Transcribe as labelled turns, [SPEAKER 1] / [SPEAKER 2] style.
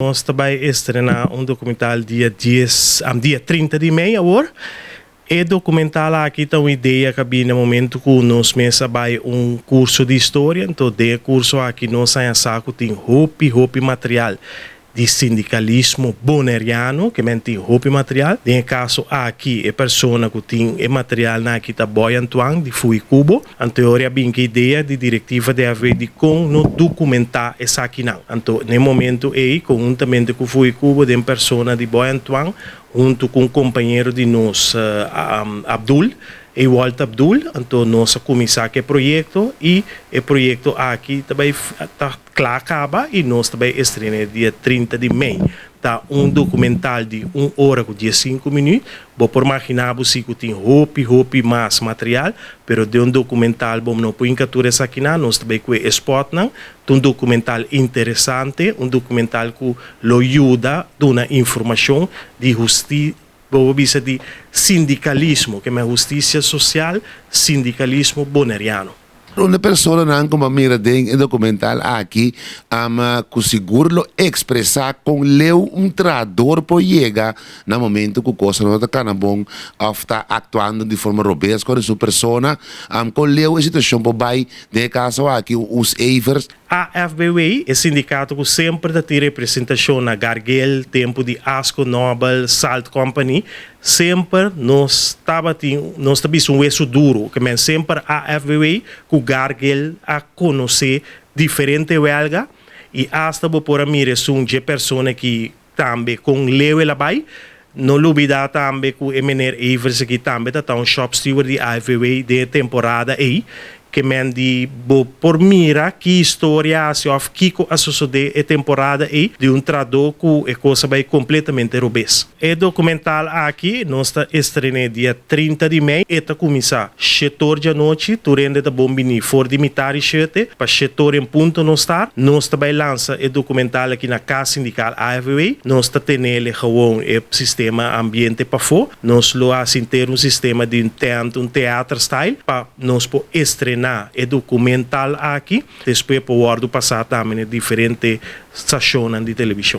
[SPEAKER 1] Nos ta bai estrená un dokumental dia 10, dia 30 di mei awor. E dokumental aki ta un idea ku a bini na momento ku nos mes a bai un kurso di historia. Anto den e kurso aki nos a haña ku tin hopi, hopi material di sindikalismo boneriano, ke men tin hopi material. Den e kaso aki, e persona ku tin e materialnan aki ta Boy Antoine di Fuhikubo. Anto a bin ku idea di direktiva di AFBW di kon no dokumentá esakinan. Anto, na e momento ei, konhuntamente ku Fuhikubo, den persona di Boy Antoine, huntu ku un kompañero di nos, Abdul, e Walt Abdul, anto nos a kuminsá ku e proyekto i e proyekto aki tambe ta kla kaba i nos tambe estrená dia 30 di mei. Ta un dokumental di 1 ora ku 15 minüt. Bo por imaginá ku tin hopi, hopi mas material, pero den un dokumental bo no por hinka tur esakinan. Nos tambe ku e spotnan, un dokumental interesante, un dokumental ku lo yuda duna informashon di hustisia, bo bisa di sindikalismo, ku ta hustisia sosial, sindikalismo boneriano.
[SPEAKER 2] Un personanan ku a mira den e dokumental aki, ama ku sigur lo ekspresá kon leu un trahadó por yega na momento ku kos no ta kana bon òf ta aktuando di forma robes ku su persona, kon leu e situashon por bai. Den kaso aki os Evers.
[SPEAKER 1] AFBW, e sindikato ku semper tin representashon na Gargel, tempu di Asco Nobel, Salt Company, semper nos tabatin, nos tabatin un wesu duru, ke men semper AFBW ku Gargel a konosé diferente welga i hasta bo por a mira un di persona ku tambe kon leu el a bai. No lubidá tambe ku e meneer Evers aki tambe ta un shop steward di AFBW den temporada ei, ke men di bo por mira ki historia si òf kiko a sosodé e temporada ei di un trahadó ku e kos a bai kompletamente robes. E dokumental aki nos ta estrená dia 30 di mei, e ta kuminsá 7'or di anochi, tur hende ta bon bini for di mitar di 7, pa 7'or en punto nos ta. Nos ta bai lansa e dokumental aki na Kas Sindikal AFBW. Nos ta tene gewoon e sistema ambiente pafó. Nos lo hasi un sistema di un tent, un theater style, pa nos por estrená e dokumental aki. Despues por pasa tambe na diferente stashon di televishon.